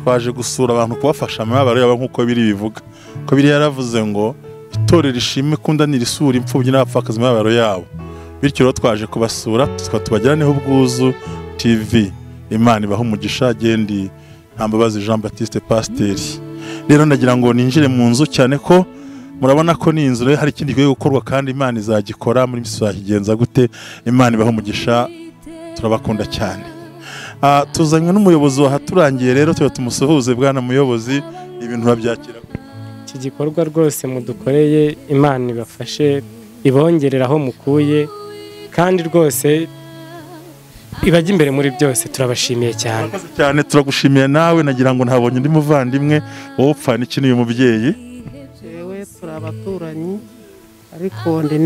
Twaje gusura abantu kubafasha amabaro yabo nkuko biri bivuga. Ko biri yaravuze ngo itorero ishimwe kundanira isura imfubyi n'abapfakazi amabaro yabo. Bityo rero twaje kubasura tubagiraneho Ubwuzu TV. Imana ibaha umugisha. Gendi Ntambabazi Jean Baptiste Pasteur. Rero ndagira ngo ninjire mu nzu cyane ko murabona ko ni inzu rero hari ikindi giye gukorwa kandi Imana izagikora muri misahigenza gute. Imana ibaha umugisha, turabakunda cyane. Tuzanywe n'umuyobozi wahaturangiye rero tuba tumusuhuze. Bwana muyobozi, ibintu babyakira iki gikorwa rwose mudukoreye, Imana ibafashe ibongerera aho mukuye kandi rwose ibajya imbere muri byose. Turabashimiye cyane. Cyane turagushimiye nawe. Nagira ngo ntabonye undi muvandimwe wowe upfana iki n'uyu mubyeyi. Jewe turi abaturanyi ariko ndi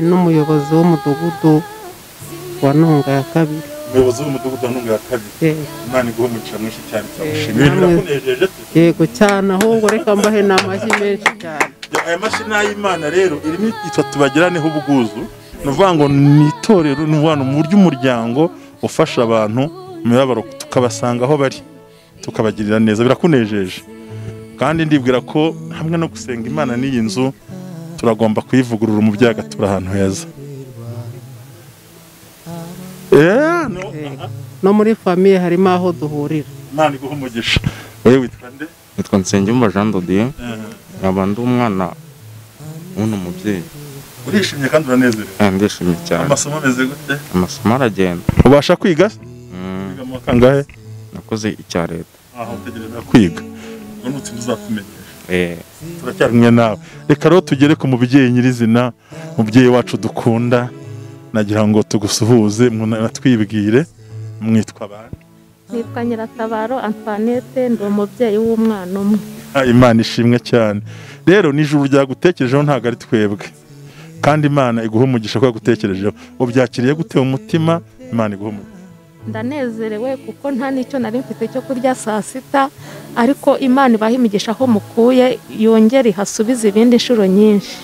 n'umuyobozi w'umudugudu wa Ntunga ya kabiri. Umuyobozi w'umudugudu wa Ntunga ya kabiri. Imana iguhe umugisha mwinshi cyane, turagushimiye. Birakunejeje? Yego cyane, ahubwo reka mbahe n'amashyi menshi cyane. Aya mashyi n'ay'Imana rero irimo itwa tubagiraneho Ubwuzu. Ni ukuvuga ngo ni itorero, ni ukuvuga mu buryo umuryango ufasha abantu mu mibabaro, tukabasanga aho bari tukabagirira neza. Birakunejeje kandi ndibwira ko hamwe no gusenga Imana n'iyi nzu turagomba kuyivugurura umubyeyi agatura ahantu heza. No muri famiye harimo aho duhurira. Imana iguhe umugisha. Wowe witwa nde? Nitwa Nsengiyumva Jean Dodier, nkaba ndi umwana w'uno mubyeyi. Urishimye kandi uranezerewe? Ndishimye cyane. Amasomo ameze gute? Amasomo aragenda. Ubasha kwiga? Kwiga mu kangahe? Nakoze icya leta. Aho utegereza kwiga. None utsinda uzakumenyesha. Turacyari kumwe nawe. Reka rero tugere ku mubyeyi nyirizina, mubyeyi wacu dukunda. Nagira ngo tugusuhuze mwatwibwire, mwitwa abandi? Nitwa Nyiratabaro Antoinette, ndi umubyeyi w'umwana umwe. Imana ishimwe cyane. Rero nijuru ryagutekerejeho ntago ari twebwe. Kandi Imana iguha umugisha ko yagutekerejeho. Ubyakiriye gute umutima? Imana iguha umugisha. Ndanezerewe kuko nta nicyo nari mfite cyo kurya saa sita, ariko Imana ibaha imigisha aho mukuye, yongere ihasubize ibindi inshuro nyinshi.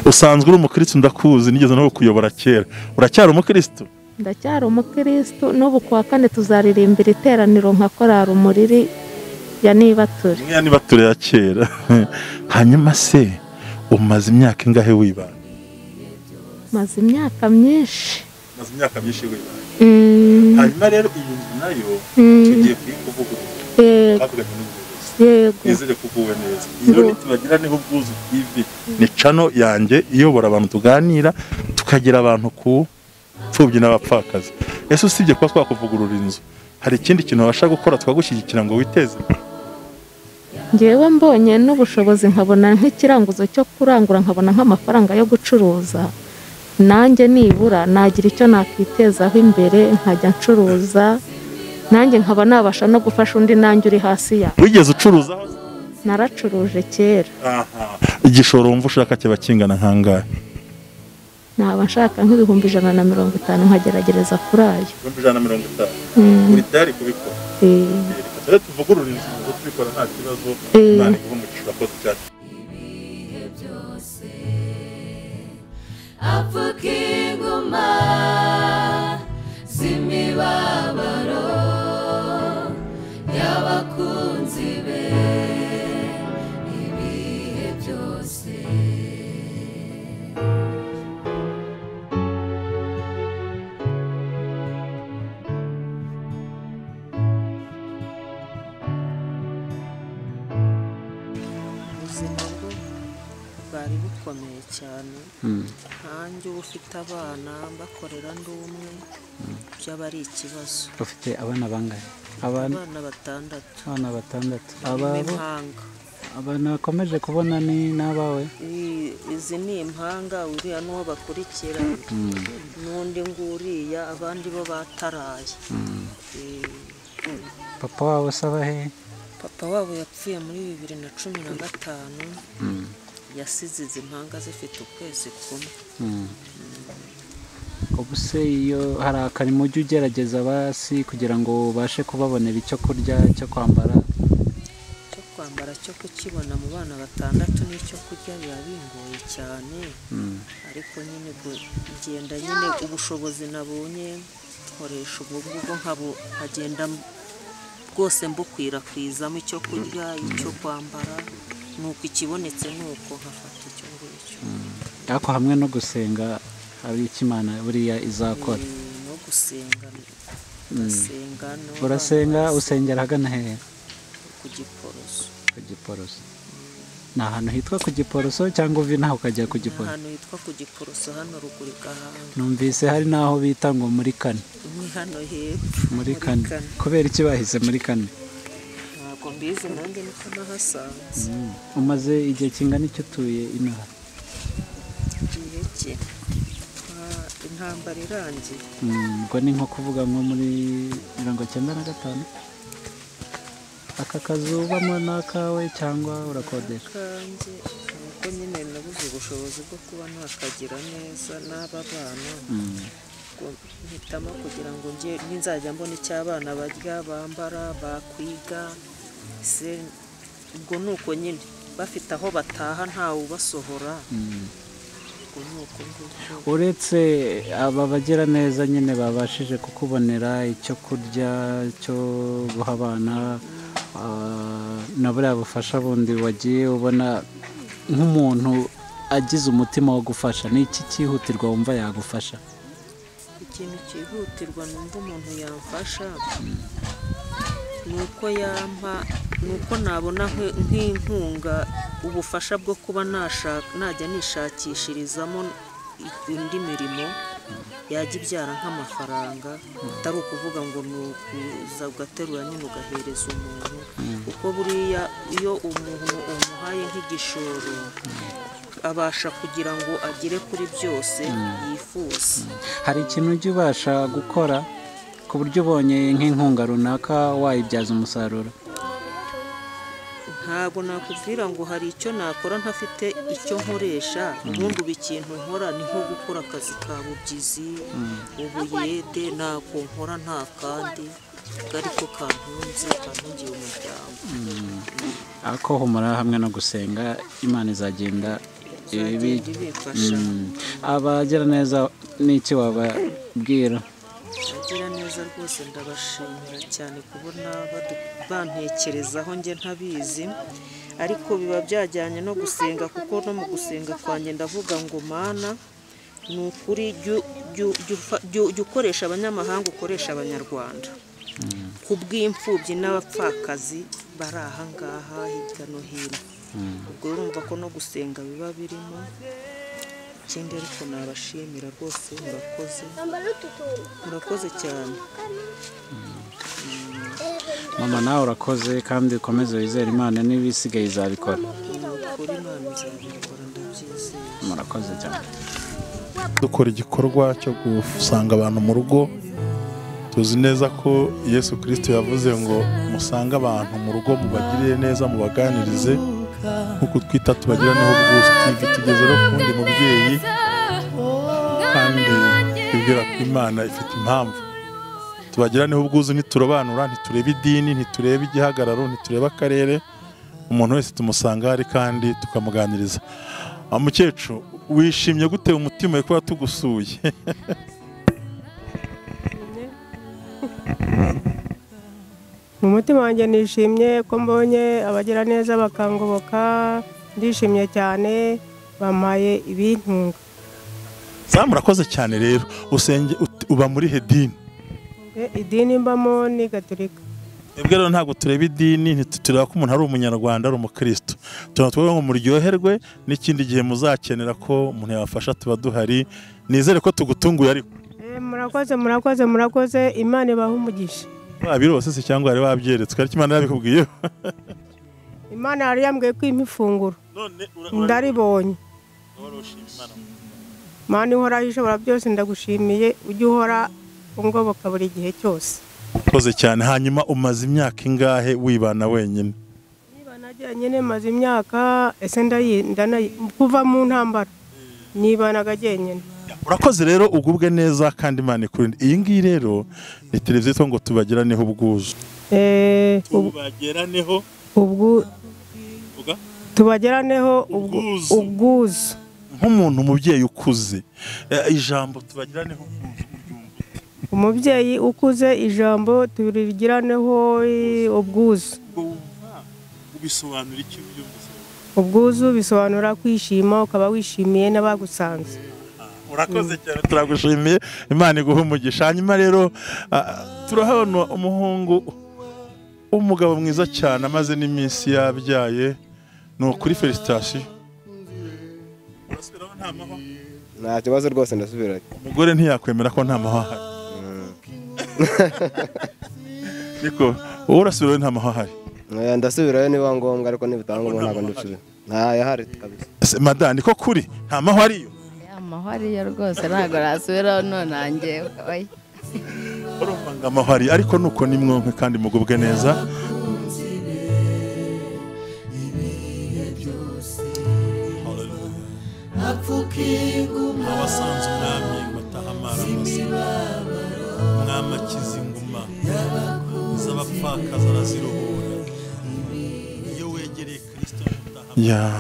Usanzwe uri umukristo ndakuzi, nigeze no kuyobora kera. Uracyari umukristo? Ndacyari umukristo, n'ubu kuwa kane tuzaririmbira iteraniro nka korali Umuriri ya Nibature. Ya Nibature ya kera. Hanyuma se umaze imyaka ingahe wibana? Maze imyaka myinshi. Maze imyaka myinshi wibana. Hanyuma rero iyi nzu nayo tugiye kuyivugurura. Twavuganye n'umuyobozi. Yego. Nizere kuguwe neza. Iyo nitubagiraneho Ubwuzu TV ni channel yanjye iyobora abantu tuganira tukagira abantu ku pfubyi n'abapfakazi. Ese usibye kuba twakuvugurura inzu, hari ikindi kintu wabasha gukora twagushyigikira ngo witeze? Ngewe mbonye n'ubushobozi nkabona nk'ikiranguzo cyo kurangura, nkabona nk'amafaranga yo gucuruza, nanjye nibura nagira icyo nakwitezaho imbere, nkajya ncuruza nanjye nkaba nabasha no gufasha undi nanjye uri hasi ya. Wigeze ucuruza? Naracuruje kera. Igishoro wumva ushaka kiba kingana nkangahe? Naba nshaka nk'150,000 nkageragereza kuri ayo. 150,000. Uri tayari kubikora? Reka tuvugurure inzu ngo tubikora nta kibazo. Imana iguhe umugisha, urakoze cyane. Ibihe byose apfuka inguma z'imibabaro y'abakunzi be ibihe byose. Ubuzima bwo bwari bukomeye cyane, nkanjye uba ufite abana mbakorera ndi umwe, byaba ari ikibazo. Ufite abana bangahe? Abana batandatu. Abana batandatu. Impanga. Abana bakomeje kubona ni n'abawe? Izi ni impanga, uriya n'uwo bakurikira, n'undi nguriya, abandi bo bataraye. Papa wawe asaba he? Papa wabo yapfuye muri 2015. Yasize izi mpanga zifite ukwezi kumwe. Ubu se iyo hari akarimo ujya ugerageza basi kugira ngo ubashe kubabonera icyo kurya, icyo kwambara? Icyo kwambara cyo kukibona mu bana batandatu n'icyo kurya biba bingoye cyane, ariko nyine ngenda nyine ubushobozi nabonye nkoresha ubwo ngubwo nkagenda Bwose mbukwirakwizamo icyo kurya, icyo kwambara, nuko ikibonetse nuko nkafata icyo ngicyo. Ariko hamwe no gusenga hari icyo Imana buriya izakora. No gusenga, ndasenga. Urasenga, usengera ahagana hehe? Ku Giporoso. Ku Giporoso. Ni ahantu hitwa ku Giporoso cyangwa uva inaha ukajya ku Giporoso? Ahantu hitwa ku Giporoso hano ruguru Gahanga. Numvise hari n'aho bita ngo muri kane. Ni hano hepfo. Muri kane. Kubera iki bahize muri kane? Ntabwo mbizi nanjye niko nahasanze. Umaze igihe kingana icyo utuye inaha? Igihe ki? Intambara irangiye. Ubwo ni nko kuvuga nko muri 95? Aka kazu ubamo ni akawe cyangwa urakodesha? Kanjye, nuko nyine nabuze ubushobozi bwo kuba nakagira neza n'aba bana. Mpitamo kugira ngo njye nzajya mbona icyo abana barya, bambara, bakwiga, se ubwo nuko nyine bafite aho bataha ntawe ubasohora. Uretse aba bagira neza nyine babashije kukubonera icyo kurya cyo guha abana, na buriya bufasha bundi wagiye ubona, nk'umuntu agize umutima wo gufasha, ni iki cyihutirwa wumva yagufasha? Ikintu cyihutirwa numva umuntu yamfasha ni uko yampa, ni uko nabona nk'inkunga, ubufasha bwo kuba najya nishakishirizamo indi mirimo yajya ibyara nk'amafaranga, atari ukuvuga ngo ni ukuza ugaterura nyine ugahereza umuntu, kuko buriya iyo umuntu umuhaye nk'igishoro abasha kugira ngo agere kuri byose yifuza. Hari ikintu ujya ubasha gukora ku buryo ubonye nk'inkunga runaka wayibyaza umusaruro? Ntabwo nakubwira ngo hari icyo nakora ntafite icyo nkoresha. Ubundi ubu ikintu nkora ni nko gukora akazi ka bubyizi, ubuyede, ntako nkora nta kandi ariko kantunze, kantungiye umuryango. Ako humura hamwe no gusenga Imana izagenda ibifasha. Abagira neza n'iki wababwira? Abagira neza rwose ndabashimira cyane kubona bantekerezaho njye ntabizi, ariko biba byajyanye no gusenga, kuko no mu gusenga kwanjye ndavuga ngo Mana ni ukuri jya ukoresha abanyamahanga, ukoresha abanyarwanda ku bw'imfubyi n'abapfakazi bari aha ngaha hirya no hino. Ubwo urumva ko no gusenga biba birimo. Ikindi ariko nabashimira rwose, murakoze, murakoze cyane. Mama nawe urakoze, kandi ukomeze wizere Imana n'ibisigaye izabikora. Kuri Imana izabikora, ndabyizeye. Murakoze cyane. Dukora igikorwa cyo gusanga abantu mu rugo. Tuzi neza ko Yesu Kristo yavuze ngo musange abantu mu rugo, mubagirire neza, mubaganirize, nkuko twita tubagiraneho ubwuzu TV. Tugeze no kundi mubyeyi, kandi twibwira ko Imana ifite impamvu tubagiraneho ubwuzu. Ntiturobanura, ntitureba idini, ntitureba igihagararo, ntitureba akarere, umuntu wese tumusanga hari kandi tukamuganiriza. Mukecuru, wishimye gute umutima kuba tugusuye? Mu mutima wanjye nishimye ko mbonye abagira neza bakangoboka, ndishimye cyane, bampaye ibintunga. Sa murakoze cyane. Rero usenge uba muri he dini? Idini mbamo ni Gatolika. Ebwe rero ntabwo tureba idini, ntitureba ko umuntu ari umunyarwanda ari umukristo. Tuba ngo muryoherwe, n'ikindi gihe muzakenera ko umuntu yabafasha tuba duhari. Nizere ko tugutunguye ariko. Murakoze, murakoze, murakoze, Imana ibahe umugisha. Wabirose se cyangwa wari wabyeretswe? Ariko Imana yabikubwiye. Imana yari yambwiye ko impa ifunguro, ndaribonye. Mana ihoraho ishobora byose, ndagushimiye, ujye uhora ungoboka buri gihe cyose. Urakoze cyane. Hanyuma umaze imyaka ingahe wibana wenyine? Nibana jyenyine maze imyaka ese kuva mu ntambara nibanaga jyenyine. Urakoze rero, ugubwe neza kandi Imana ikurinde. Iyi ngiyi rero ni televiziyo yitwa ngo tubagiraneho ubwuzu. Tubageraneho tubageraneho ubwuzu. Nk'umuntu umubyeyi ukuze, ijambo tubagiraneho ubwuzu uryumva ute? Umubyeyi ukuze ijambo turigiraneho ubwuzu. Ubisobanura iki byumvise? Ubwuzu bisobanura kwishima, ukaba wishimiye n'abagusanze. Urakoze cyane, turagushimiye, Imana iguhe umugisha. Hanyuma rero turahabona umuhungu umugabo mwiza cyane amaze n'iminsi yabyaye. Ni ukuri felicitation. Urasubiraho nta mahwa? Nta kibazo rwose, ndasubirayo. Umugore ntiyakwemera ko nta mahwa ahari. Niko wowe urasubirayo nta mahwa ahari? Ndasubirayo niba ngombwa, ariko nibitaba ngombwa ntabwo ndasubira. Ntayahari kabisa. Madame, niko kuri nta mahwa ariyo? Amahwa ariyo rwose, ntabwo nasubiraho none nanjye. Urumva ngo amahwa ari, ariko nuko ni mwonke kandi mugubwe neza. Abasanze umwami batahamara amasa, umwami akiza inguma z'abapfakazi araziruhura. Iyo wegereye Kristo mutahamara.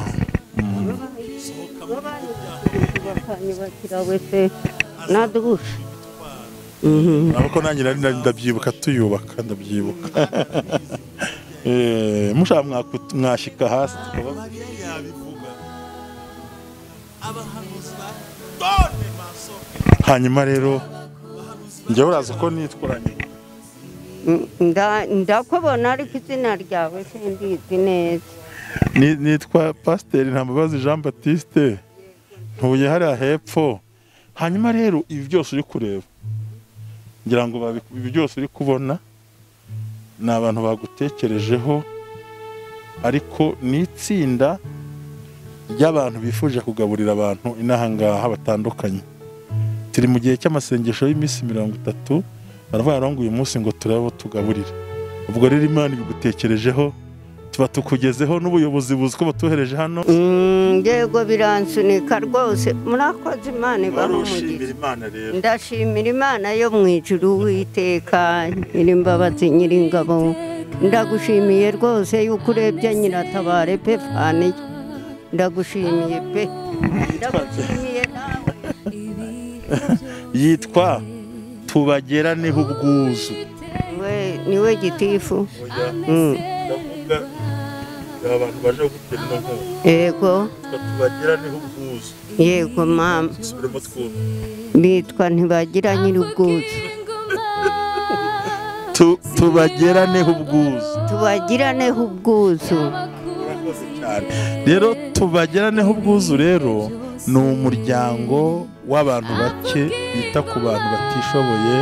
Ariko nanjye nari ndabyibuka tuyubaka, ndabyibuka. Mushaka mwashika hasi tukaba Hanyuma rero njye uraza ko nitwaranye. Ndakubona ariko izina ryawe sindizi neza. Nitwa Pasiteri Ntambabazi Jean Baptiste, ntuye hariya hepfo. Hanyuma rero ibi byose uri kureba, ngira ngo ibi byose uri kubona ni abantu bagutekerejeho, ariko ni itsinda ry'abantu bifuje kugaburira abantu inaha ngaha batandukanye. Turi mu gihe cy'amasengesho y'iminsi 30, baravuga ngo uyu munsi ngo turabo tugaburira. Ubwo rero Imana ibigutekerejeho, tuba tukugezeho n'ubuyobozi buzi ko batuhereje hano. Yego biransunika rwose, murakoze, Imana ibahe umugisha. Ndashimira Imana yo mu ijuru, Uwiteka Nyirimbabazi Nyiringabo. Ndagushimiye rwose yuko urebye Nyiratabare Epifaniya. Ndagushimiye pe, ndagushimiye nawe. Yitwa Tubageraneho ubwuzu. Niwe gitifu. Ndavuga abantu baje gutera ino nkunga. Yego. Tubageraneho ubwuzu. Yego mama. Bitwa Ntibagira Nyirubwuzu. Tubageraneho ubwuzu. Tubagiraneho ubwuzu. Rero Tubageraneho ubwuzu rero ni umuryango w'abantu bake bita ku bantu batishoboye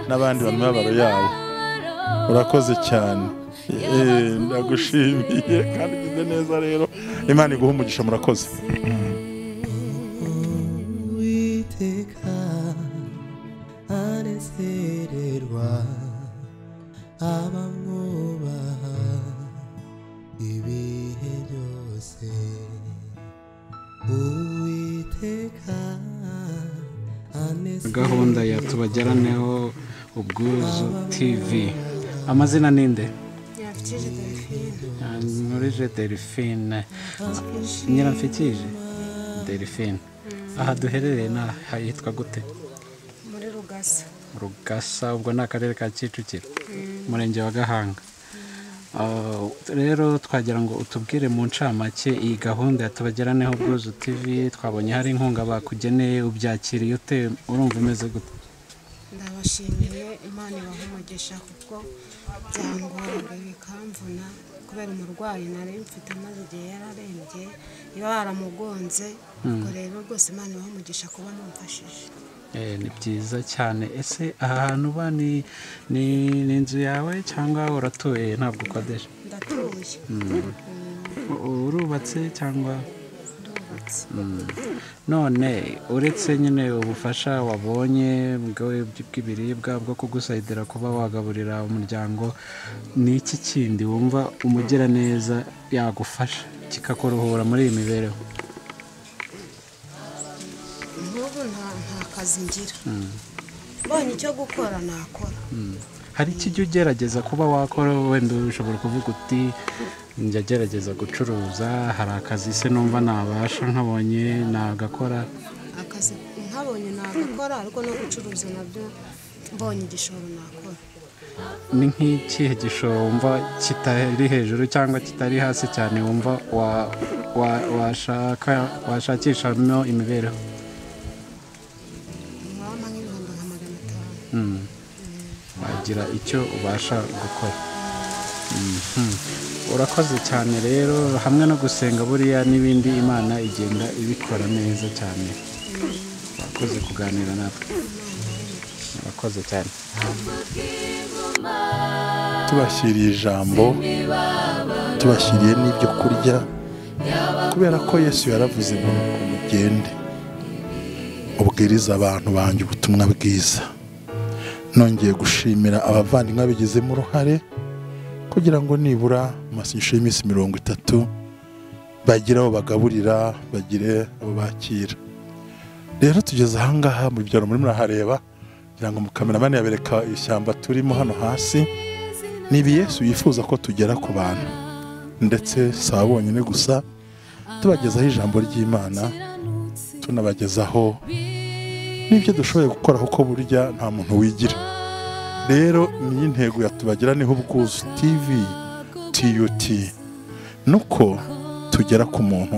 n'abandi bamibabaro yabo. Urakoze cyane, ndagushimiye kandi ugize neza. Rero Imana iguhe umugisha, murakoze. Uwiteka anezererwa abamwubaha ibihe byose. Uwiteka Gahunda ya Tubageraneho Ubwuzu TV. Amazina ninde? Nkurije Delphine. Nyiramfikije Delphine. Aha duherereye na hitwa gute? Muri Rugasa. Rugasa, ubwo ni akarere ka Kicukiro, umurenge wa Gahanga. Rero twagira ngo utubwire mu ncamake iyi gahunda ya Tubageraneho Ubwuzu TV. Twabonye hari inkunga bakugeneye, ubyakiriye ute? Urumva umeze gute? Ndabashimiye, Imana ibahe umugisha kuko byangoraga bikamvuna kubera umurwayi nari mfite amaze igihe yararembye, iyo baramugonze. Ubwo rero rwose Imana ibahe umugisha kuba mumfashije. Ni byiza cyane. Ese aha hantu uba ni inzu yawe cyangwa uratuye? Ntabwo ukodesha? Ndatuye. Urubatse cyangwa? Ndubatse. None uretse nyine ubufasha wabonye bw'ibiribwa bwo kugusayidira kuba wagaburira umuryango, ni iki kindi wumva umugiraneza yagufasha kikakuruhura muri iyi mibereho? Nk'ubu nta kazi ngira, mbonye icyo gukora nakora. Hari ikijya ugerageza kuba wakora? Wenda ushobora kuvuga uti njya gerageza gucuruza, hari akazi se numva nabasha nkabonye nagakora? Akazi nkabonye nagakora, ariko no gucuruza nabyo Mbonye igishoro nakora. Ni nk'ikihe gishoro wumva kitari hejuru cyangwa kitari hasi cyane wumva washakishamo imibereho? Mwabona nk'ibihumbi nka 500. Wagira icyo ubasha gukora. Urakoze cyane rero, hamwe no gusenga buriya n'ibindi Imana igenda ibikora neza cyane. Urakoze kuganira natwe. Urakoze cyane. Tubashyiriye ijambo, tubashyiriye n'ibyo kurya, kubera ko Yesu yaravuze ngo mugende ubwiriza abantu banjye ubutumwa bwiza. Nongeye gushimira abavandimwe babigizemo uruhare kugira ngo nibura mu masengesho y'iminsi 30 bagire abo bagaburira, bagire abo bakira. Rero tugeze aha ngaha mu byaro muri murahareba, kugira ngo mukameramani yabereka ishyamba turimo hano hasi. Nibi Yesu yifuza ko tugera ku bantu, ndetse si abo bonyine gusa, tubagezaho ijambo ry'Imana, tunabagezaho n'ibyo dushoboye gukora, kuko burya nta muntu wigira. Rero niyi ntego yatubagira niho Ubwuzu TV TUT, nuko tugera ku muntu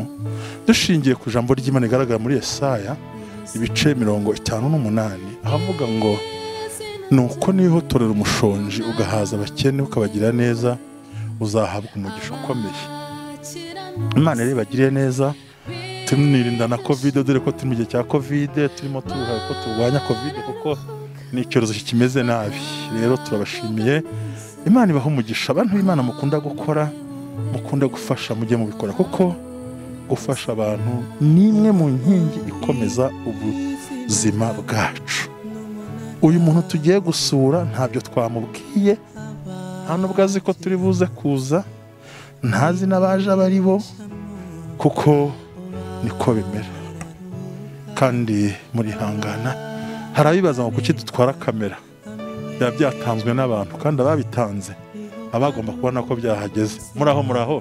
dushingiye ku ijambo ry'Imana rigaragara muri Yesaya ibice 58, ahavuga ngo nuko nihotorera umushonji ugahaza abakene ukabagira neza, uzahabwa umugisha ukomeye. Imana rero ibagiriye neza. Tunirinda na Covid, dore ko turi mu gihe cya Covid, turimo turuha ko turwanya Covid kuko ni icyorezo kimeze nabi. Rero turabashimiye, Imana ibaha umugisha. Abantu b'Imana mukunda gukora, mukunda gufasha, mujye mubikora, kuko gufasha abantu ni imwe mu nkingi ikomeza ubuzima bwacu. Uyu muntu tugiye gusura ntabyo twamubwiye, nta nubwo azi ko turi buze kuza, ntazi n'abaje abari bo, kuko niko bimera. Kandi murihangana, hari abibaza ngo kuki dutwara kamera, byaba byatanzwe n'abantu, kandi ababitanze abagomba kubona ko byahageze. Muraho muraho,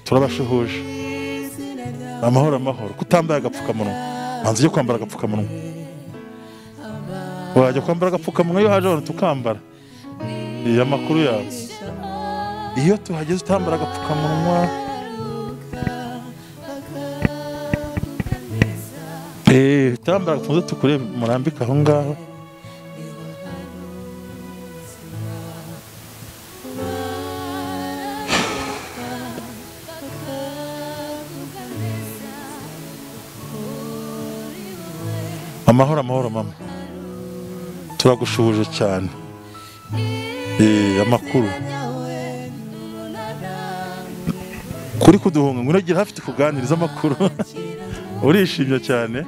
turabashuhuje. Amahoro amahoro. Kutambaye agapfukamunwa, banza ujye kwambara agapfukamunwa. Wajya kwambara agapfukamunwa iyo haje abantu tukambara. Iyo amakuru yawe, iyo tuhageze utambara agapfukamunwa, utambara agapfukamunwa tukure murambika aho ngaho. Amahoro amahoro mama, turagushubuje cyane. Amakuru kuri kuduhunga ngo uragira hafi tukuganiriza amakuru. Urishimye cyane.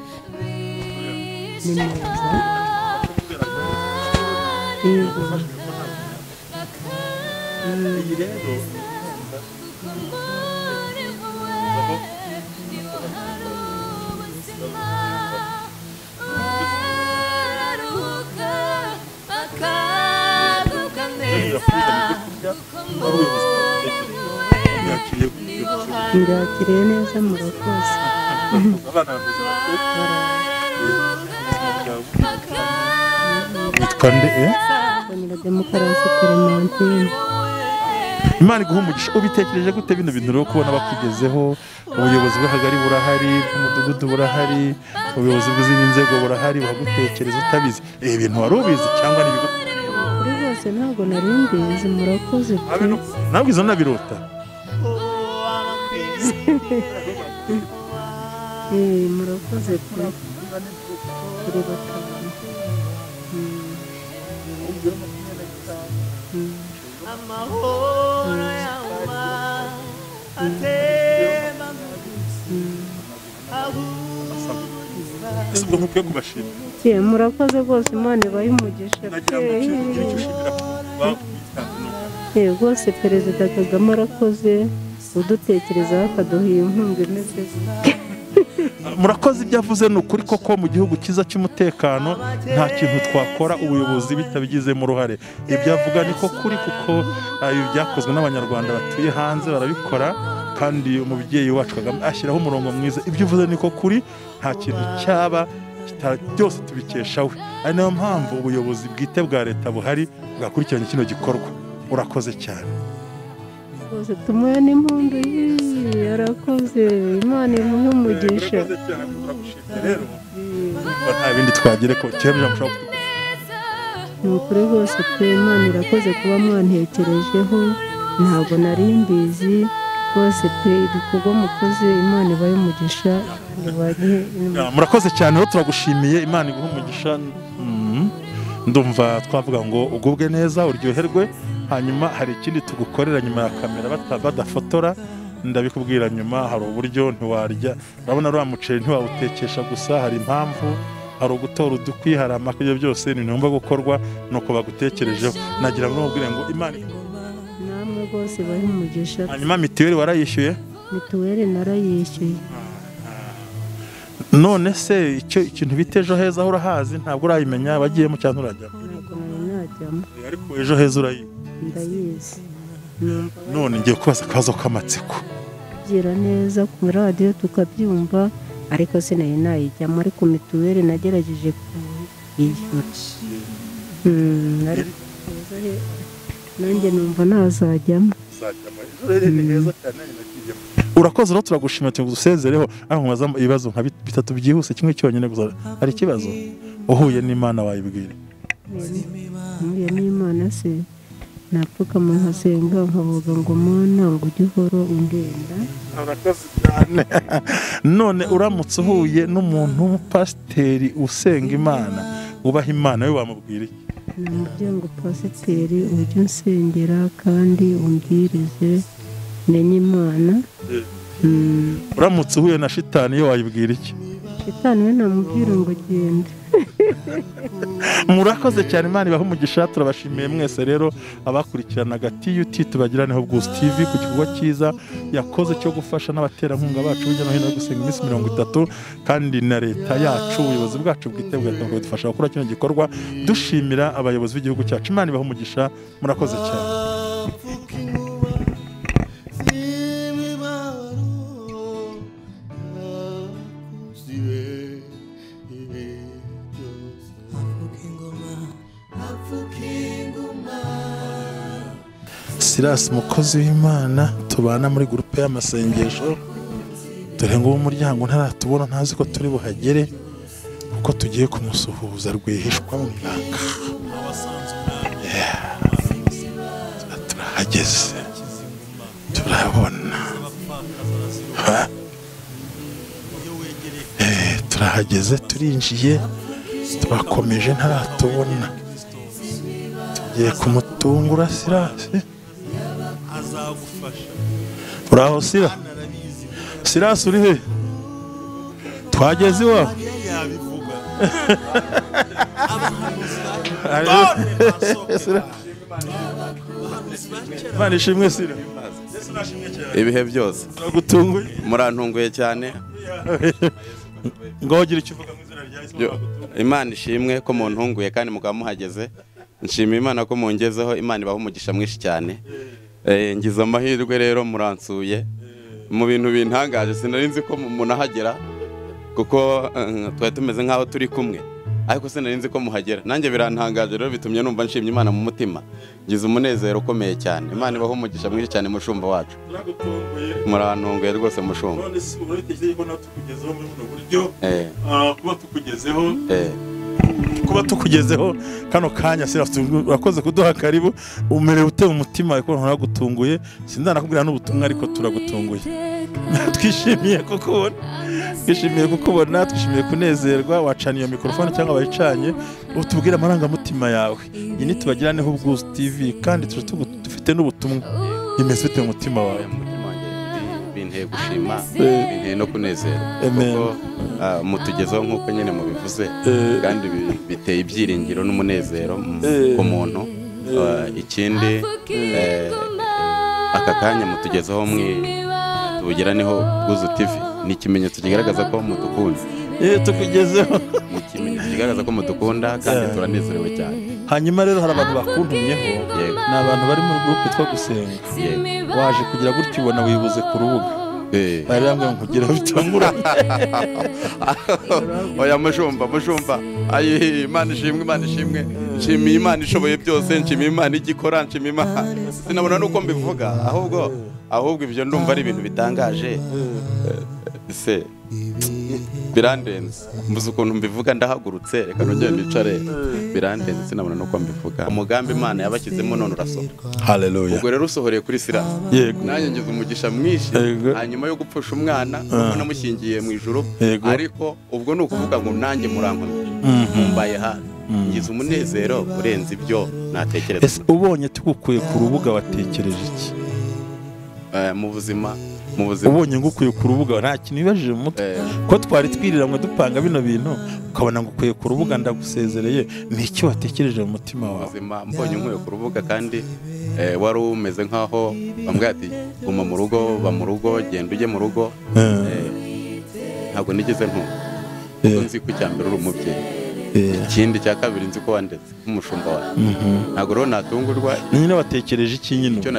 Ndakiriye neza, murakoze. Witwa nde? Demokarasi Clementine. Imana iguha umugisha. Ubitekereje gute bino bintu rero kubona bakugezeho? Ubuyobozi bw'akagari burahari, bw'umudugudu burahari, ubuyobozi bw'izindi nzego burahari, bagutekereza utabizi. Ibi bintu wari ubizi cyangwa ni ibigo? Kuri bose ntabwo nari mbizi, murakoze pe. Ntabwo izo nabirota. Murakoze pe. Kuri batanu. Amahoro yawe atemba Ese ubwo ntukwiye kubashimira? Murakoze rwose, Imana ibahe umugisha Nagira ngo ugire icyo ushimira pe. Rwose Perezida Kagame arakoze udutekerezaho akaduha iyi nkunga imeze. Murakoze, ibyo avuze ni ukuri koko. Mu gihugu cyiza cy'umutekano nta kintu twakora ubuyobozi bitabigizemo uruhare. Ibyo avuga niko kuri, kuko ibi byakozwe n'abanyarwanda batuye hanze barabikora, kandi umubyeyi wacu Kagame ashyiraho umurongo mwiza. Ibyo uvuze niko kuri, nta kintu cyaba Byose tubikesha we. Ari nayo mpamvu ubuyobozi bwite bwa leta buhari bwakurikiranye kino gikorwa. Urakoze cyane. Rwose tumuhe n'impundu, yarakoze, Imana imuhe umugisha. Urakoze cyane, turagushimye rero. Nta bindi twagire ko cyemje mushobora. Ni ukuri rwose pe, Imana irakoze kuba mwantekerejeho, ntabwo nari mbizi rwose pe, ibikorwa mukoze Imana ibahe umugisha. Murakoze cyane rero, turagushimiye, Imana iguhe umugisha. Ndumva twavuga ngo ugubwe neza, uryoherwe. Hanyuma hari ikindi tugukorera nyuma ya kamera badafotora, ndabikubwira nyuma. Hari uburyo ntiwarya, urabona rwa muceri ntiwawutekesha gusa, hari impamvu, hari ugutora udukwi, hari amakiryo, byose ni ngombwa gukorwa nuko bagutekerejeho. Nagira ngo nkubwire ngo Imana namwe rwose bahe umugisha. Hanyuma mituweli warayishyuye? Mituweli narayishyuye. None se icyo ikintu bita Ejo Heza aho urahazi? Ntabwo urayimenya, bagiyemo cyangwa nturajyamo? Ntabwo najyamo. Ariko Ejo Heza urayizi? Ndayizi. None ngiye kubaza akabazo k'amatsiko. Kugira neza ku radiyo tukabyumva, ariko sinari nayijyamo, ariko mituweli nagerageje kuyishyura. Nanjye numva nazajyamo. Urakoze rero, turagushimira, tugusezereho. Aho nkubaza ibibazo nka bitatu byihuse, kimwe cyonyine gusa. Hari ikibazo uhuye n'Imana wayibwira? Mpuye n'Imana se napfukama nkasenga nkavuga ngo Mana ngo ujye uhora undinda. Urakoze cyane. None uramutse uhuye n'umuntu w'umupasiteri usenga Imana, wubaha Imana, we wamubwira iki? Namubwira ngo pasiteri ujye unsengera kandi umbwirize menye Imana. Uramutse uhuye na shitani yo wayibwira iki? Shitani we namubwira ngo genda. Murakoze cyane, Imana ibahe umugisha. Turabashimiye mwese rero abakurikiranaga TUT tubagiraneho Bwuzu TV ku gikorwa cyiza yakoze cyo gufasha n'abaterankunga bacu hirya no hino gusenga iminsi 30, kandi na leta yacu, ubuyobozi bwacu bwite bwadufasha gukora kino gikorwa. Dushimira abayobozi b'igihugu cyacu, Imana ibahe umugisha. Murakoze cyane. Silas mukozi w'Imana tubana muri groupe y'amasengesho, dore ngo umuryango ntaratubona, ntazi ko turi buhagere kuko tugiye kumusuhuza rwihishwa mu ibanga. Turahageze, turabona, turahageze, turinjiye, turakomeje, ntaratubona, tugiye kumutungura. Silas uraho? Sira, Silas uri he? Twageze iwawe. Imana ishimwe Sira. Ibihe byose murantunguye cyane. Ngo ugira icyo uvuga mu izina rya Yesu. Imana ishimwe ko muntunguye kandi mukaba muhageze. Nshima Imana ko mungezeho, Imana ibaha umugisha mwinshi cyane. Ngize amahirwe rero muransuye mu bintu bintangaje, sinari nzi ko munahagera kuko twari tumeze nkaho turi kumwe, ariko sinari nzi ko muhagera. Nanjye birantangaje rero, bitumye numva nshimye Imana mu mutima, ngize umunezero ukomeye cyane. Imana ibaha umugisha mwinshi cyane mushumba wacu. Murantunguye rwose mushumba. None se urabitekereza ko nawe tukugezeho muri buno buryo? Kuba tukugezeho, kuba tukugezeho kano kanya, Silas urakoze kuduha karibu. Umerewe ute mu mutima ariko ntaragutunguye? Sindanakubwira n'ubutumwa, ariko turagutunguye. Twishimiye kukubona, twishimiye kukubona, twishimiye kunezerwa. Wacana iyo mikrofone cyangwa bayicanye, utubwire amarangamutima yawe. Iyi ni tubagiraneho Bwuzu TV, kandi dufite n'ubutumwa. Bimeze bite mu mutima wawe? Binteye gushima, binteye no kunezerwa, kuko mutugezeho nk'uko nyine mubivuze, kandi biteye ibyiringiro n'umunezero ku muntu. Ikindi aka kanya mutugezeho mwe tubugiraneho Bwuzu TV ni ikimenyetso kigaragaza ko mudukunze. Tukugezeho ni ikimenyetso kigaragaza ko mudukunda kandi turanezerewe cyane. Hanyuma rero hari abantu bakuntumyeho, ni abantu bari mu groupe twa gusenga. Waje kugira gutyo ubona wibuze ku rubuga. Bari bambwiye ngo nkugereho bitunguranye. Oya mushumba ayi Imana ishimwe, Imana ishimwe. Nshimiye Imana ishoboye byose, nshimiye Imana igikora, nshimiye Imana. Sinabona nuko mbivuga, ahubwo ibyo ndumva ari ibintu bitangaje. Se birandenze, mbuze ukuntu mbivuga, ndahagurutse reka nongere nicare. Birandenze sinabona nuko mbivuga. Umugambi Imana yabashyizemo none urasohoka. Haleluya. Ubwo rero usohoreye kuri Silas. Yego. Nanjye ngize umugisha mwinshi hanyuma yo gupfusha umwana ubwo namushyingiye mu ijuru, ariko ubwo ni ukuvuga ngo nanjye murankomeje, mumbaye hafi, ngize umunezero urenze ibyo natekereza. Ese ubonye tugukuye ku rubuga watekereje iki? Mu buzima ubonye ngukuye ku rubuga nta kintu wibajije mu mutwe, ko twari twiriranwe dupanga bino bintu ukabona ngukuye ku rubuga ndagusezereye, ni iki watekereje mu mutima wawe? Ubuzima mbonye nkuye ku rubuga kandi wari umeze nkaho bambwiye ati guma mu rugo, ba mu rugo, genda ujye mu rugo. Ntabwo nigeze ntumva, kuko nzi ko icya mbere uri umubyeyi, ikindi cya kabiri nzi ko wandetse nk'umushumba wawe. Ntabwo rero natungurwa. Nyine watekereje iki nyine? Icyo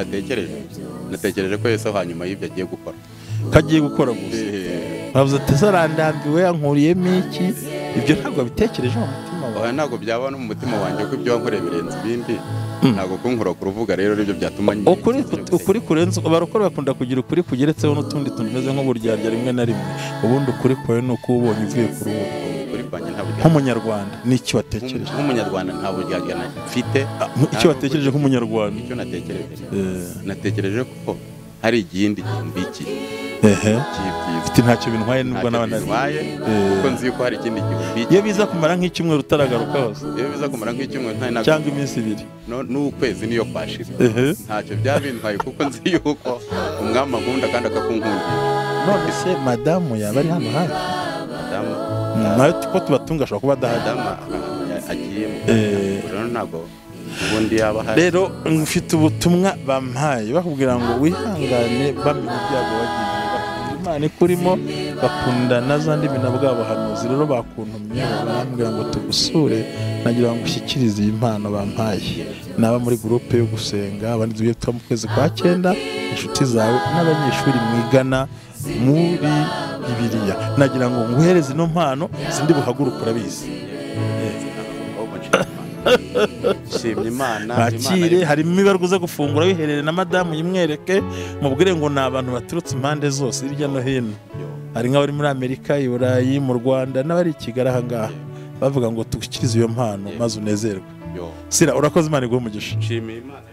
natekereje ko Yesu hanyuma y'ibyo agiye gukora, kagiye gukora gusa. Bavuze ati sarandambiwe yankuriyemo iki? Ibyo ntabwo bitekereje mu mutima wawe? Ntabwo byaba no mu mutima wanjye ko ibyo wankoreye birenze ibindi. Ntabwo kunkura ku rubuga rero aribyo byatuma ukuri kurenze. Abarokore bakunda kugira ukuri kugeretseho n'utundi tuntu tumeze nk'uburyarya rimwe na rimwe. Ubundi ukuri kwawe ni uko ubonye uvuye ku rubuga. Nk'umunyarwanda n'icyo watekereje? Nk'umunyarwanda nta buryarya mfite. Icyo watekereje nk'umunyarwanda? Icyo natekereje, natekereje ko hari igindi gihumbikiye. Mfite ntacyo bintwaye nubwo n'abantwaye, kuko nzi ko hari ikindi gihumbikiye. Iyo biza kumara nk'icyumweru utaragaruka hose, iyo biza kumara nk'icyumweru nta cyangwa iminsi ibiri n'ukwezi niyo kwashira, ntacyo byabintwaye kuko nzi yuko umwami akunda kandi akakunkundira. None se madamu yaba ari hano hafi? Madamu nawe ko tubatunga ashobora kuba adahari. Madamu agiye mu ntabwo ubundi yaba ahari. Rero mfite ubutumwa bampaye bakubwira ngo wihangane, bamenye ibyago wagize, bakunda Imana ikurimo, bakunda na za ndimi na bwa buhanuzi. Rero bakuntumye barambwira ngo tugusure, nagira ngo ushyikirize iyi mpano bampaye. Naba muri groupe yo gusenga abandi tugiye tuba mu kwezi kwa 9, inshuti zawe n'abanyeshuri mwigana muri Bibiliya, nagira ngo nguhereze ino mpano sindi buhaguruka urabizi. Shimye Imana. Bakire harimo ibarwa uza gufungura wiherere na madamu yimwereke, mubwire ngo ni abantu baturutse impande zose hirya no hino. Hari nk'abari muri Amerika, i Burayi, mu Rwanda n'abari i Kigali aha ngaha, bavuga ngo tugushyikirize iyo mpano maze unezerwe. Sira urakoze, Imana iguhe umugisha. Shimye Imana.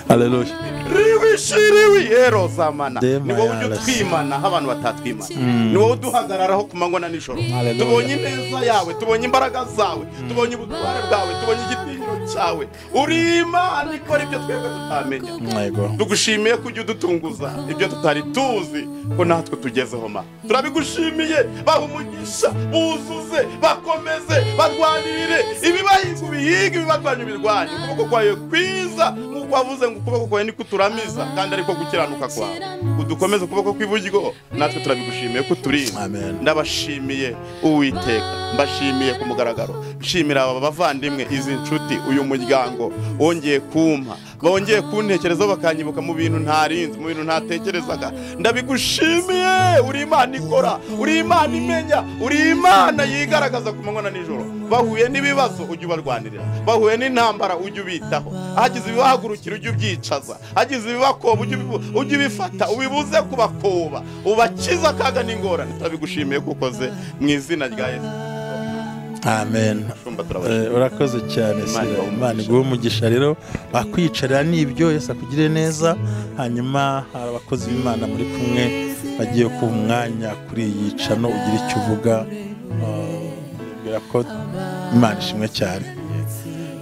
Haleluya. Riwishiriwi erozamana. Ni wowe ujya utwimana aho abantu batatwimana. Ni wowe uduhagararaho ku manywa na nijoro. Tubonye ineza yawe, tubonye imbaraga zawe, tubonye ubutware bwawe, tubonye igitinyiro cyawe. Uri Imana ikora ibyo twebwe tutamenya. Tugushimiye ko ujya udutunguza ibyo tutari tuzi ko natwe tugezeho ma. Turabigushimiye, baha umugisha, buzuze, bakomeze, barwanirire ibibahiga ubihiga, ibibarwanya ubirwanye. Ukuboko kwawe kwiza nk'uko wavuze ngo ukuboko kwawe niko turamiza kandi ariko gukiranuka kwawe. Udukomeze ukuboko kw'iburyo, natwe turabigushimiye ko turinda. Ndabashimiye Uwiteka, mbashimiye ku mugaragaro. Nshimira aba bavandimwe, izi nshuti, uyu muryango wongeye kumpa, bongeye kuntekerezaho bakanyibuka mu bintu ntarinzi, mu bintu ntatekerezaga. Ndabigushimiye, uri Imana ikora, uri Imana imenya, uri Imana yigaragaza ku manywa na nijoro. Bahuye n'ibibazo ujye ubarwanirira, bahuye n'intambara ujye ubitaho, hagize ibibahagurukira ujye ubyicaza, hagize ibibakoba ujye ubifata ubibuze kubakoba, ubakiza akaga n'ingorane. Turabigushimiye ko ukoze mu izina rya Yesu. Amen. Urakoze cyane Sira, Imana iguhe umugisha. Rero bakwiyicarira n'ibyo Yesu akugire neza. Hanyuma hari abakozi b'Imana muri kumwe bagiye kuba umwanya kuri iyi cano ugira icyo uvuga. Bwira ko Imana ishimwe cyane.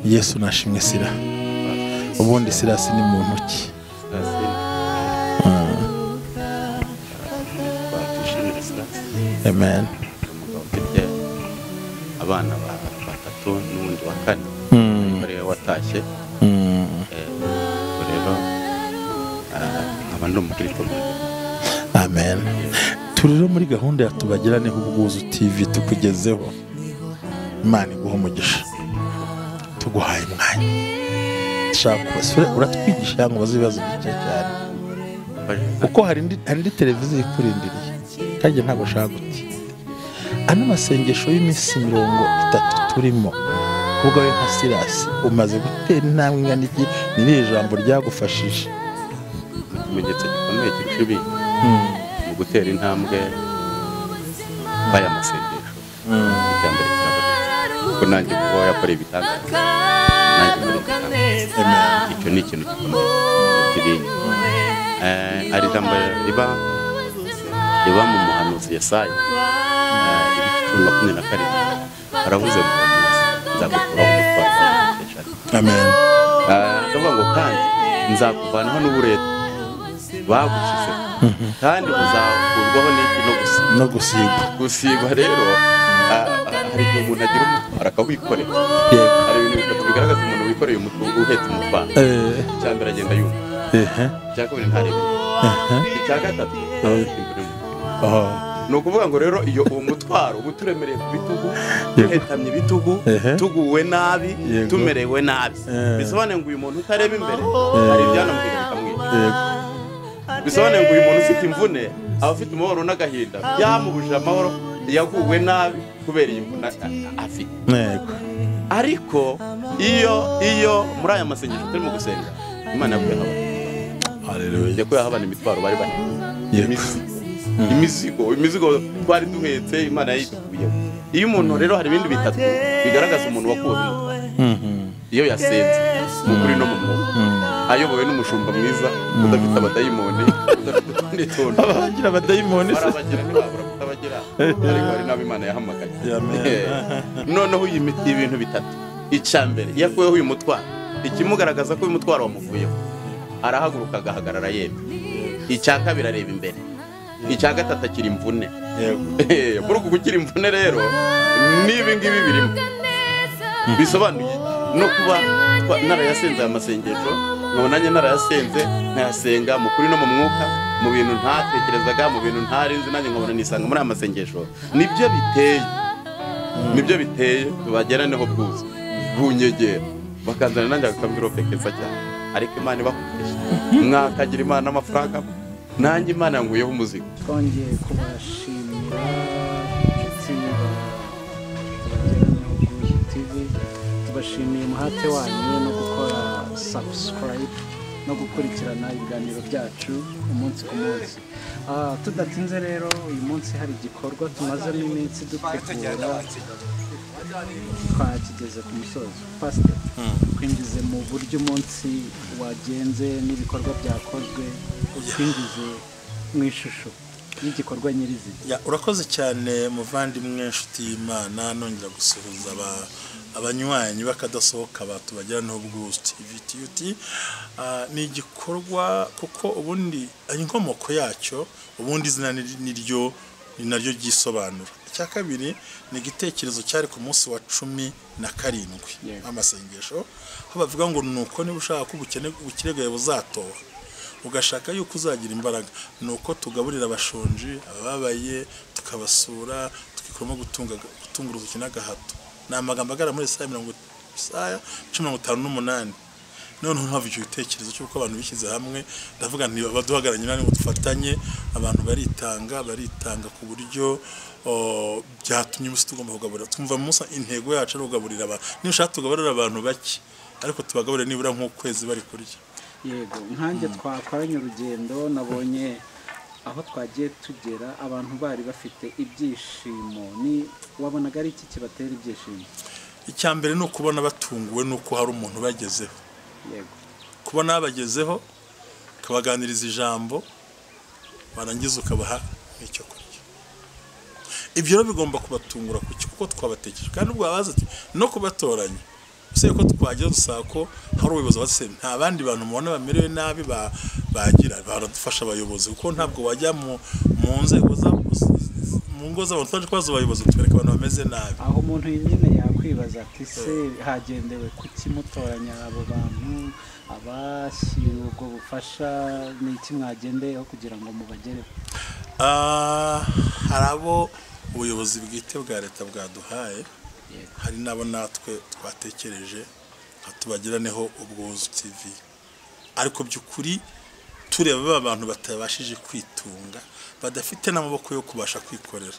Yesu nashimwe Sira. Ubundi Sirasi ni muntu ki? Amen. Abana batatu n'undi wa kane ariwe watashye. Rero nkaba ndi umukristo. Amen. Turi rero muri gahunda ya Tubagiraneho Ubwuzu TV tukugezeho. Imana iguhe umugisha, tuguhaye umwanya. Ndashaka uratwigisha cyangwa ubaze ibibazo bike cyane, kuko hari indi televiziyo ikurindiriye kandi ntabwo ushaka gutinda. Ano masengesho y'iminsi 30 turimo, ubwo we nka Sirasi umaze gutera intambwe ingana iki? Ni irihe jambo ryagufashije? Ikimenyetso gikomeye kirusha ibindi mu gutera intambwe kw'aya masengesho, icya mbere kirabonetse kuko nanjye kuba yakoreye ibitangaza, nanjye muri ibitangaza, icyo ni ikintu gikomeye kirusha ibindi. Hari ijambo riba mu muhanuzi Yesaya ibice 27, aravuze ngo nzagukuraho umutwaro. Amen. Ndavuga ngo kandi nzakuvanaho n'uburetwa bagushyize, kandi buzakurwaho n'iki? No gusigwa. Gusigwa rero hari igihe umuntu agira umutwaro akawikorera. Hari ibintu bitatu bigaragaza umuntu wikoreye uhetse umutwaro. Icya mbere agenda yumva, icya kabiri ntarebe, icya gatatu aba afite imvune mu mutwe. Ni ukuvuga ngo rero iyo uwo mutwaro uba uturemereye ku bitugu, duhetamye ibitugu, tuguwe nabi, tumerewe nabi, bisobanuye ngo uyu muntu utareba imbere hari ibyanamubwira bikamwica. Bisobanuye ngo uyu muntu ufite imvune aba afite umubabaro n'agahinda byamubujije amahoro, yaguwe nabi kubera iyi mvune afite. Ariko iyo muri aya masengesho turimo gusenga, Imana yakuyeho abantu, yakuyeho abantu imitwaro bari bahetse, imizigo twari duhetse, Imana yayitukuyeho. Iyo umuntu rero hari ibindi bitatu bigaragaza umuntu wakuwe umutwaro iyo yasenze mu kuri no mu mwuka, ayobowe n'umushumba mwiza udafite abadayimoni, udafite utundi tuntu. Abagira abadayimoni se barabagira, ntibabura kutabagira, ariko hari n'abo Imana yahamagaye. Noneho ibintu bitatu, icya mbere iyo akuweho uyu mutwaro, ikimugaragaza ko uyu mutwaro wamuvuyeho, arahaguruka agahagarara yemye. Icya kabiri areba imbere, icya gatatu akira imvune. Muri uku gukira imvune rero n'ibi ngibi birimo bisobanuye no kuba narayasenze aya masengesho, nkabona nanjye narayasenze nkayasenga mu kuri no mu mwuka, mu bintu ntatekerezaga, mu bintu ntarinzi, nanjye nkabona nisanga muri aya masengesho. Nibyo biteye tubageraneho bwuzu bunyegera bakazana nanjye akamvirope keza cyane. Ariko Imana ibakufashe, mwakagira Imana amafaranga, nanjye Imana yanguyeho umuzigo. Twongeye kubashimira inshuti tubageraneho Bwuzu TV, tubashimiye umuhate wanyu no gukora subscribe no gukurikirana ibiganiro byacu umunsi ku munsi. Tudatinze rero, uyu munsi hari igikorwa tumazemo iminsi dutegura, twakigeze ku musozo. Pastor, twinjize mu buryo umunsi wagenze n'ibikorwa byakozwe, twinjize mu ishusho y'igikorwa nyirizina. Urakoze cyane muvandimwe nshuti y'Imana, nongera gusuhuza abanywanyi bakadasohoka batubagiranaho Bwuzu TV TUT. Ni igikorwa kuko ubundi inkomoko yacyo, ubundi izina niryo ni naryo ryisobanura. Icya kabiri ni igitekerezo cyari ku munsi wa 17 amasengesho, aho bavuga ngo nuko niba ushaka ko ubukire bwawe buzatoha, ugashaka yuko uzagira imbaraga, nuko tugaburira abashonji, abababaye, tukabasura, tukikuramo gutunga urutoki n'agahato. Ni amagambo agaragara muri Yesaya 58. Noneho mpava icyo gitekerezo cy'uko abantu bishyize hamwe, ndavuga nti abaduhagaranye nani ngo dufatanye, abantu baritanga ku buryo byatumye umunsi tugomba kugaburira. Twumva munsi intego yacu ari kugaburira abantu. Niba ushaka tugaburira abantu bake, ariko tubagaburire nibura nk'ukwezi bari kurya. Yego, nkanjye twakoranye urugendo, nabonye aho twagiye tugera abantu bari bafite ibyishimo. Ni wabonaga ari iki kibatera ibyishimo? Icya mbere ni ukubona batunguwe nuko hari umuntu bagezeho. Yego, kubona bagezeho, ukabaganiriza ijambo, warangiza ukabaha n'icyo kurya. Ibyo rero bigomba kubatungura kuko twabatekereje, kandi ubwo babaza ati no kubatoranya usibye ko twagera dusaba ko hari ubuyobozi base nta bandi bantu mubona bamerewe nabi bagira baradufasha abayobozi, kuko ntabwo wajya mu nzego mu ngo z'abantu twaje kubaza abayobozi tubereka abantu bameze nabi. Aho umuntu nyine yakwibaza ati se hagendewe kuki mutoranya abo bantu abashyira ubwo bufasha, ni iki mwagendeyeho kugira ngo mubagereho? Hari abo ubuyobozi bwite bwa leta bwaduhaye, hari n'abo natwe twatekereje Tubagiraneho Ubwuzu TV, ariko by'ukuri tureba ba bantu batabashije kwitunga, badafite n'amaboko yo kubasha kwikorera.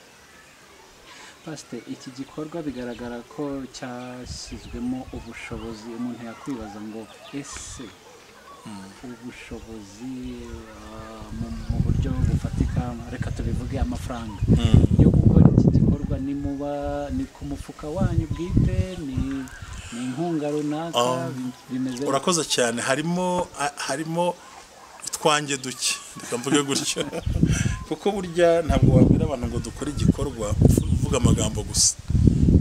Pastor, iki gikorwa bigaragara ko cyashyizwemo ubushobozi, umuntu yakwibaza ngo ese ubushobozi mu buryo bufatika, reka tubivuge amafaranga yo gukora iki gikorwa, ni muba ni ku mufuka wanyu bwite, ni inkunga runaka, bimeze? Urakoze cyane. Harimo utwanjye duke, reka mvuge gutyo, kuko burya ntabwo wabwira abantu ngo dukore igikorwa uvuga amagambo gusa.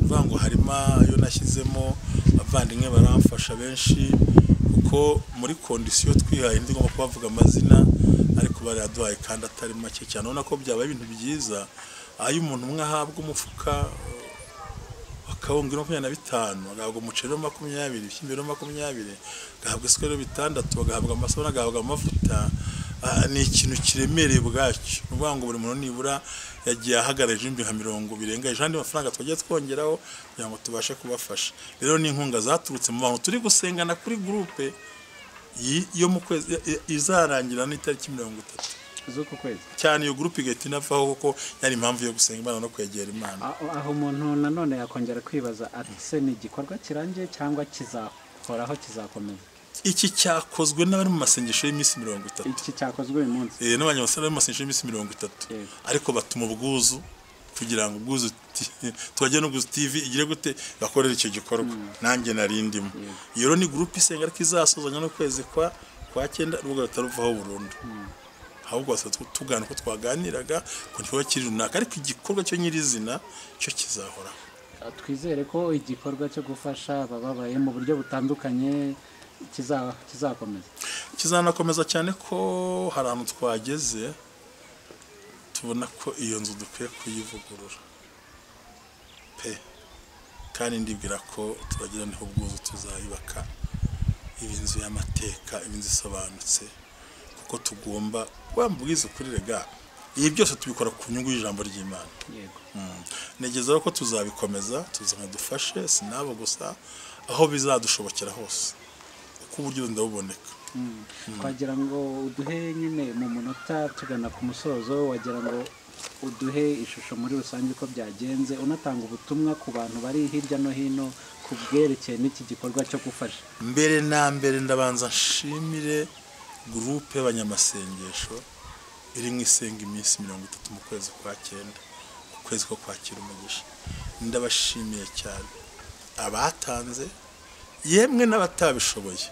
Uvuga ngo harimo ayo nashyizemo, abavandimwe baramfasha benshi, kuko muri kondisiyo twihaye ndigomba kubavuga amazina, ariko baraduhaye kandi atari make cyane. Ubona ko byaba ibintu byiza ayo umuntu umwe ahabwa umufuka akawunga 25, agahabwa umuceri 20, ibishyimbo 20, agahabwa isukari 6, agahabwa amasabune, agahabwa amavuta. Ni ikintu kiremereye ubwacyo. Ni ukuvuga ngo buri muntu nibura yagiye ahagarara ibihumbi nka 20 birenga andi mafaranga twagiye twongeraho kugira ngo tubashe kubafasha. Rero ni inkunga zaturutse mu bantu turi gusengana kuri groupe yo mu kwezi izarangira n'itariki 30 z'uku kwezi. Cyane iyo groupe igahita inavaho, kuko yari impamvu yo gusenga Imana no kwegera Imana. Aho umuntu nanone yakongera kwibaza ati se ni igikorwa kirangiye cyangwa kizahoraho, kizakomeza? Iki cyakozwe n'abari mu masengesho y'iminsi 30. Iki cyakozwe uyu munsi. N'abanyamasara bari mu masengesho y'iminsi 30. Ariko batuma Ubwuzu kugira ngo Ubwuzu tubagire n'Ubwuzu TV igire gute bakorera icyo gikorwa. Nanjye nari ndimo. Iyo rero ni groupe isenga, ariko izasozanya n'ukwezi kwa 9, urubuga rutaruvaho burundu. Ahubwo tugana uko twaganiraga ku gikorwa kiri runaka, ariko igikorwa cyo nyirizina cyo kizahoraho. Twizere ko igikorwa cyo gufasha abababaye mu buryo butandukanye kizakomeza. Kizanakomeza cyane, ko hari ahantu twageze tubona ko iyo nzu dukwiye kuyivugurura pe, kandi ndibwira ko tubagiraneho Ubwuzu tuzayubaka iba inzu y'amateka, iba inzu isobanutse, kuko tugomba wambwiza ukuri rega, ibi byose tubikora ku nyungu y'ijambo ry'Imana. Yego. Ntegerezaho ko tuzabikomeza, tuzanadufashe sinabo gusa, aho bizadushobokera hose uko uburyo ndabuboneka. Twagira ngo uduhe nyine mu munota tugana ku musozo, wagira ngo uduhe ishusho muri rusange uko byagenze, unatanga ubutumwa ku bantu bari hirya no hino ku bwerekeye n'iki gikorwa cyo gufasha. Mbere na mbere ndabanza nshimire groupe y'abanyamasengesho iri mu isenga iminsi 30 mu kwezi kwa 9, ukwezi ko kwakira umugisha. Ndabashimiye cyane abatanze, yemwe n'abatabishoboye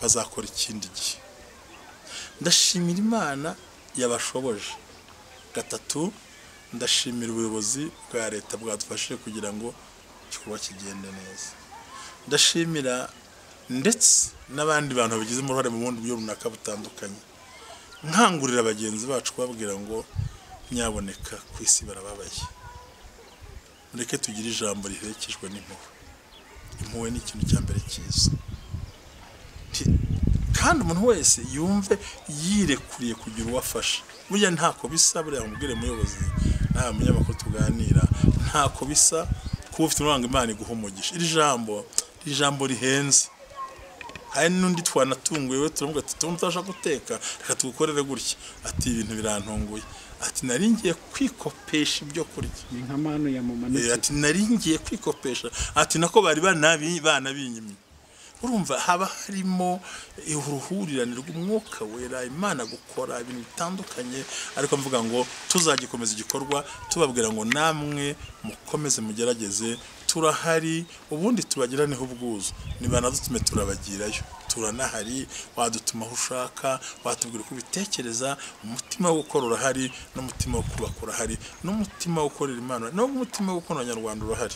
bazakora ikindi gihe. Ndashimira Imana yabashoboje. Gatatu, ndashimira ubuyobozi bwa leta bwadufashije kugira ngo igikorwa kigende neza. Ndashimira ndetse n'abandi bantu bagizemo uruhare mu bundi buryo runaka butandukanye. Nkangurira bagenzi bacu kubabwira ngo nyaboneka ku isi barababaye, mureke tugire ijambo riherekejwe n'impuhwe. Impuhwe ni ikintu cya mbere cyiza, kandi umuntu wese yumve yirekuriye kugira uwafasha. Burya ntako bisa, buriya mubwire muyobozi nawe munyamakuru tuganira, ntako bisa kuba ufite umuranga Imana iguha umugisha. Iri jambo rihenze. Hari n'undi twanatunguye we turavuga ati tutasha guteka, reka tugukorere gutya, ati ibintu birantunguye, ati nari ngiye kwikopesha ibyo kurya. Ni nka manu ya mumanutse. Ati nari ngiye kwikopesha, ati nako bari banabinyimye. Urumva haba harimo uruhurirane rw'umwuka wera, Imana gukora ibintu bitandukanye, ariko mvuga ngo tuzagikomeza igikorwa, tubabwira ngo namwe mukomeze mugerageze, turahari, ubundi tubagiraneho ubwuzu, nibanadutume turabagirayo, turanahari, wadutuma aho ushaka, watubwira uko ubitekereza, umutima wo gukora urahari, n'umutima wo kubaka urahari, n'umutima wo gukorera Imana, n'umutima wo gukunda Abanyarwanda urahari.